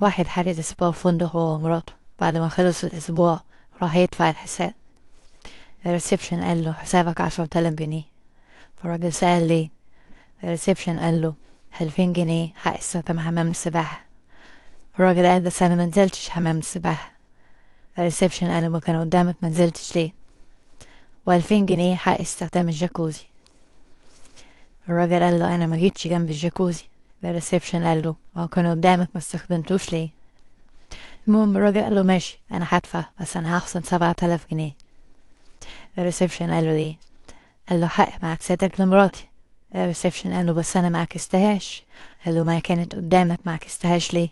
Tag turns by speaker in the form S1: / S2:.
S1: واحد حجز أسبوع في فندق هو ومراته. بعد ما خلص الأسبوع راح يدفع الحساب. ال reception قال له حسابك 10,000 جنيه. فالراجل سأل ليه. ال reception قال له 2000 جنيه حق استخدام حمام السباحة. الراجل قال بس أنا منزلتش حمام السباحة. ال reception قال له ما كان قدامك، منزلتش ليه؟ و2000 جنيه حق استخدام الجاكوزي. الراجل قال له أنا ما جيتش جنب الجاكوزي. ال reception قال له ما هو كان قدامك، ما استخدمتوش ليه؟ المهم الراجل قال له ماشي، أنا هدفع، بس أنا هخصم 7000 جنيه. ال reception قال له ليه؟ قال له حق معاكستك لمراتي. ال reception قال له بس أنا معاكستهاش. قال له ما كانت قدامك، معاكستهاش ليه؟